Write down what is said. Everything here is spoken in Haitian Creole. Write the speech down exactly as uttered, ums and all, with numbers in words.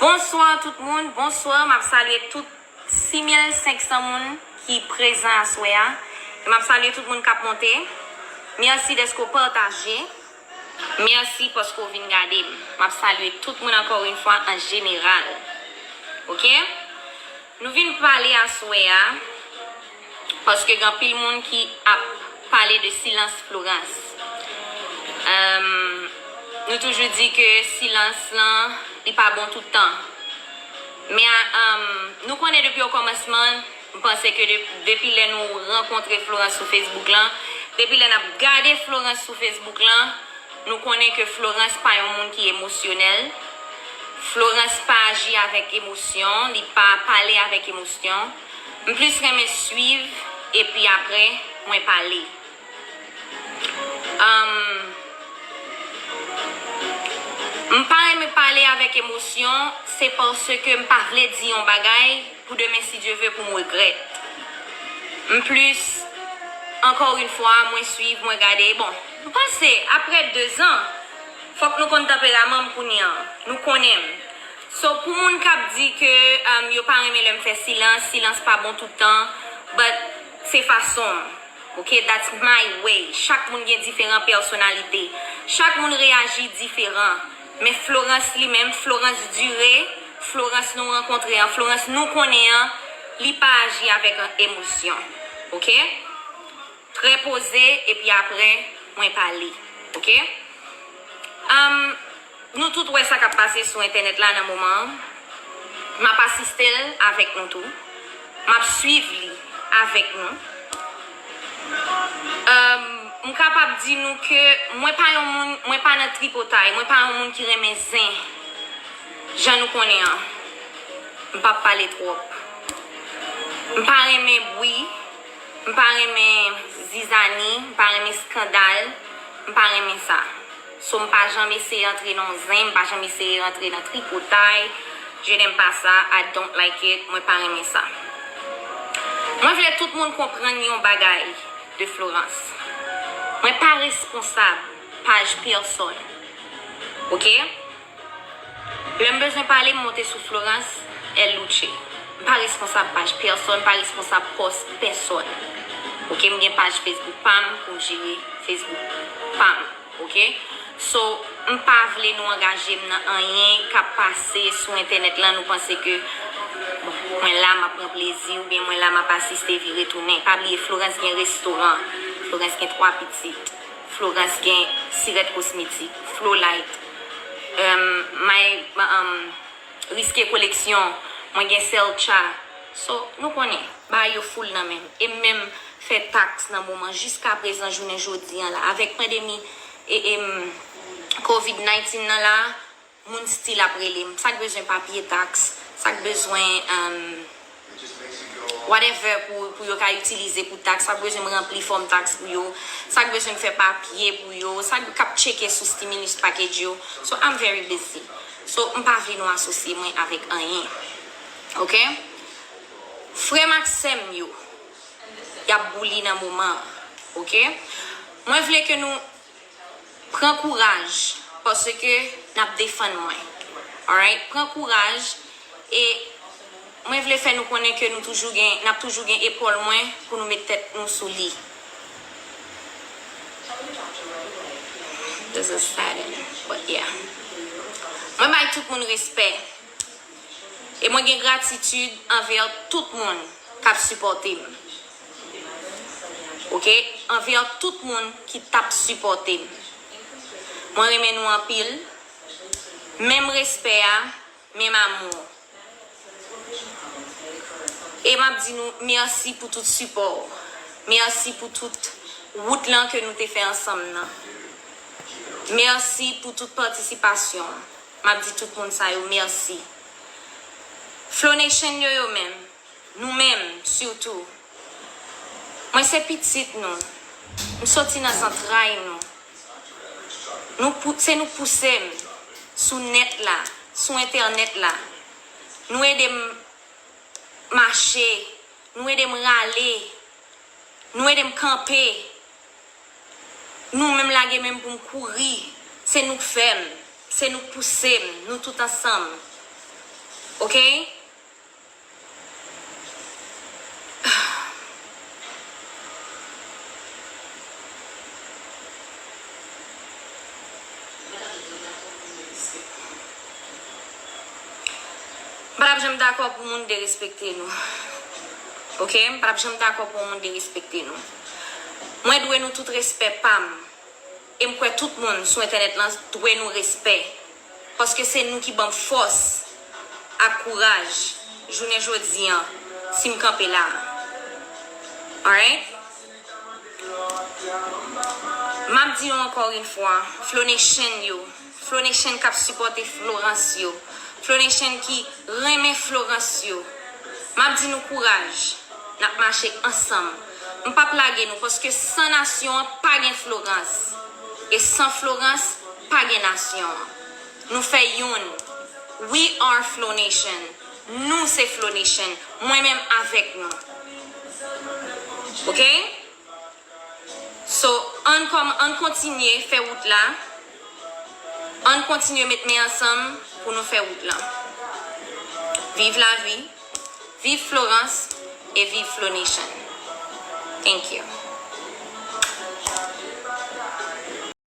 Bonswa tout moun, bonswa, m ap salye tout sis mil senk san moun ki prezan aswè a. E m ap salye tout moun k ap monte. Mèsi dèske w pataje. Mèsi paske w vin gade m. M ap salye tout moun ankò yon fwa an jeneral. Oke? Nou vin pale aswè a. Paske gen anpil moun ki ap pale de silans Florence. Ehm, nou toujou di ke silans lan, li pa bon tout tan. Men, ehm, nou konnen depi okòmansman, m panse ke de- depi lè nou rankontre Florence sou Facebook lan, depi lè n ap gade Florence sou Facebook lan, nou konnen ke Florence pa yon moun ki emosyonèl. Florence pa aji avèk emosyon, li pa pale avèk emosyon. M plis renmen swiv, epi apre, mwen pale. Ehm, m pa renmen pale avèk emosyon, se paske m pa vle di yon bagay pou demen, si Dye vle, pou m regrèt. M plis, ankò yon fwa, mwen swiv, mwen gade. Bon, m panse, apre dezan, fòk nou konn tanperaman m kounye a. Nou konnen m. So, pou moun k ap di ke, um, yo pa renmen lè m fè silans, silans pa bon tout tan, but se fason m. Ok, that's my way. Chak moun gen diferan pèsonalite. Chak moun reyaji diferan. Men Florence li menm, Florence Dure, Florence nou rankontre an, Florence nou konnen an, li pa aji avèk emosyon. Ok? Trè poze, epi apre, mwen pale. Ok? Um, nou tout wè sa k ap pase sou entènèt la nan moman an. M ap asiste l avèk nou tou. M ap swiv li avèk nou. Um, m kapab di nou ke mwen pa yon moun, mwen pa nan tripotay, mwen pa yon moun ki renmen zen. Jan nou konnen an, m p ap pale twòp. M pa renmen bri, m pa renmen zizani, m pa renmen eskandal, m pa renmen sa. So, m pa janm eseye antre nan zen, m pa janm eseye antre nan tripotay. Je n'aime pas ça, I don't like it, mwen pa renmen sa. Mwen vle tout moun konprann yon bagay de Florence. Mwen pa responsab paj pèsòn. Ok? Lè m bezwen pale, m monte sou Florence El Luche. M pa responsab paj pèsòn, m pa responsab pòs pèsòn. Ok, m gen paj Facebook pa m pou m jere Facebook pa m. Ok? So, m pa vle nou angaje m nan anyen k ap pase sou entènèt lan, nou panse ke, bon, mwen la, m ap pran plezi, oubyen mwen la, m ap asiste, vire tounen. Pa bliye, Florence gen restoran, Florence gen twa pitit. Florence gen Sirèt Kosmetik, Flolight, um, My, um, Riske Koleksyon, mwen gen Selcha. So, nou konnen, bagay yo full nan men m. E m menm fè taks nan moman, jiska prezan, jounen jodi an la, avèk pandemi e, e, m, covid nineteen nan la, moun still ap rele m. Sa k bezwen papye taks, sa k bezwen, um, whatever pou, pou yo ka itilize pou taks, sa k bezwen m ranpli fòm taks pou yo, sa k bezwen m fè papye pou yo, sa k ap tcheke sou stimulus package yo. So, I'm very busy. So, m pa vle nou asosye mwen avèk anyen. Ok? Frè m ak sè m yo, y ap bouli nan moman an. Ok? Mwen vle ke nou pran kouraj, paske n ap defann mwen. Alright? Pran kouraj, e mwen vle fè nou konnen ke nou toujou gen, n ap toujou gen epòl mwen pou nou met tèt nou sou li. This is saddening, but yeah. Mwen bay tout moun respè. E mwen gen gratitid anvè tout moun k ap sipòte m. Ok? Anvè tout moun ki t ap sipòte m. Mwen renmen nou anpil. Menm respè a, menm amou. E m ap di nou mèsi pou tout sipò w. Mèsi pou tout wout lan ke nou te fè ansanm nan. Mèsi pou tout patisipasyon w. M ap di tout moun sa yo mèsi. Flow Nation yo, yo menm, nou menm sitou. Mwen se pitit nou. M soti nan zantray nou. Nou pou, se nou pouse m sou nèt la, sou entènèt la. Nou ede m mache, nou ede m rale, nou ede m kanpe. Nou menm lage men m pou m kouri. Se nou k fè m, se nou k pouse m, nou tout ansanm. Oke? M pa t ap janm dakò pou moun derespekte nou. Oke? M pa t ap janm dakò pou moun derespekte nou. Mwen dwe nou tout respè pa m. E m kwè tout moun sou entènèt lan dwe nou respè. Paske se nou ki ban m fòs ak kouraj jounen jodi an, si m kanpe la a. Alright? M ap di nou ankò yon fwa, Flow Nation yo, Flow Nation k ap sipòte Florence yo, Flow Nation ki renmen Florence yo, m ap di nou kouraj, n ap mache ansanm. M p ap lage nou, paske san nasyon an pa gen Florence. E san Florence, pa gen nasyon an. Nou fè youn. We are Flow Nation. Nou se Flow Nation. Mwen menm avèk nou. Oke? So, ann kòm, ann kontinye fè wout la. Ann kontinye met men ansanm pou nou fè wout la. Viv lavi, viv Florence e viv Flow Nation. Thank you.